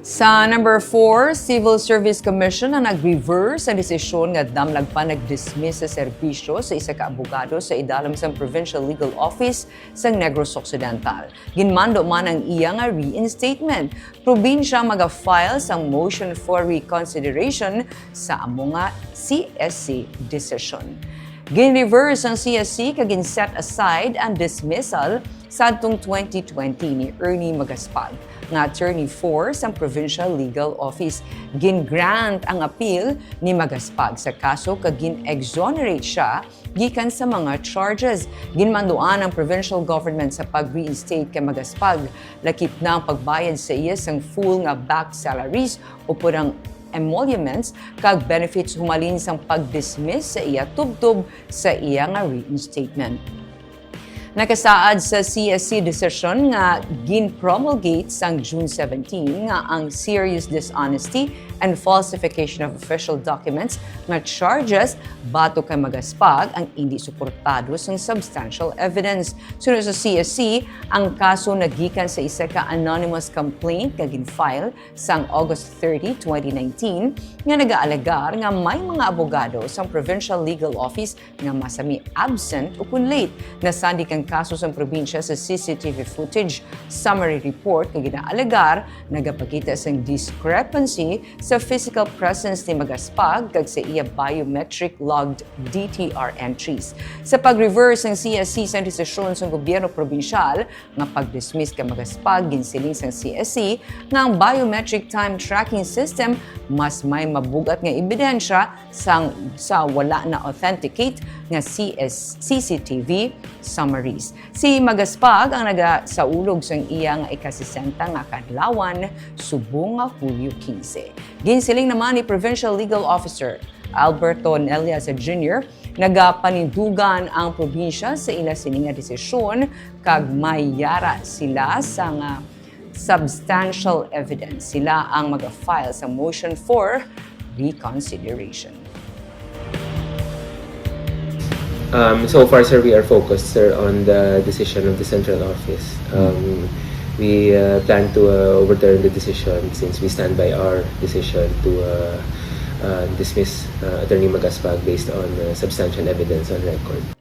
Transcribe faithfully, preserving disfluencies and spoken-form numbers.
Sa number four, Civil Service Commission ang nag-reverse ang desisyon nga damlag pa nag-dismiss sa serbisyo sa isa ka abogado sa idalom sang Provincial Legal Office sa Negros Occidental. Ginmando man ang iya nga reinstatement. Probinsya maga-file sang motion for reconsideration sa amo nga C S C decision. Gin-reverse ang C S C kag gin-set aside ang dismissal sadtong twenty twenty ni Ernie Magaspag, nga attorney four sang Provincial Legal Office. Gin-grant ang appeal ni Magaspag sa kaso kag gin-exonerate siya gikan sa mga charges. Ginmanduan ang provincial government sa pag-reinstate kay Magaspag, lakip na ang pagbayad sa iya sang full nga back salaries upod ang emoluments kag benefits humalin sang pag-dismiss sa iya tubtob sa iya nga reinstatement. Nakasaad sa C S C decision nga gin-promulgate sang June seventeen nga ang serious dishonesty and falsification of official documents nga charges batok kay Magaspag ang indi suportado sang substantial evidence. Suno sa C S C, ang kaso nagikan sa isa ka anonymous complaint nga gin-file sang August thirty, twenty nineteen, nga nagaalegar nga may mga abogado sang Provincial Legal Office nga masami absent o kun late. Nasandig ang kaso sang probinsya sa C C T V footage summary report nga ginaalegar nagapakita sang discrepancy sa physical presence ni Magaspag kag sa iya biometric logged D T R entries. Sa pag-reverse ang C S C sa desisyon sang gobyerno probinsyal nga pag-dismiss kay Magaspag, ginsiling sang C S C nga ang biometric time tracking system mas may mabug-at nga ebidensya sang sa wala na authenticate nga C S, C C T V summaries. Si Magaspag ang nagasaulog sang iya nga ikasesenta nga kaadlawan subong nga Hulyo quince. Ginsiling naman ni Provincial Legal Officer Alberto Nelias Junior, nagapanindugan ang probinsya sa ila sini nga desisyon kag may yara sila sa nga substantial evidence. Sila ang mag-file sa motion for reconsideration. Um, so far, sir, we are focused, sir, on the decision of the central office. Um, we uh, plan to uh, overturn the decision since we stand by our decision to uh, uh, dismiss uh, Attorney Magaspag based on uh, substantial evidence on record.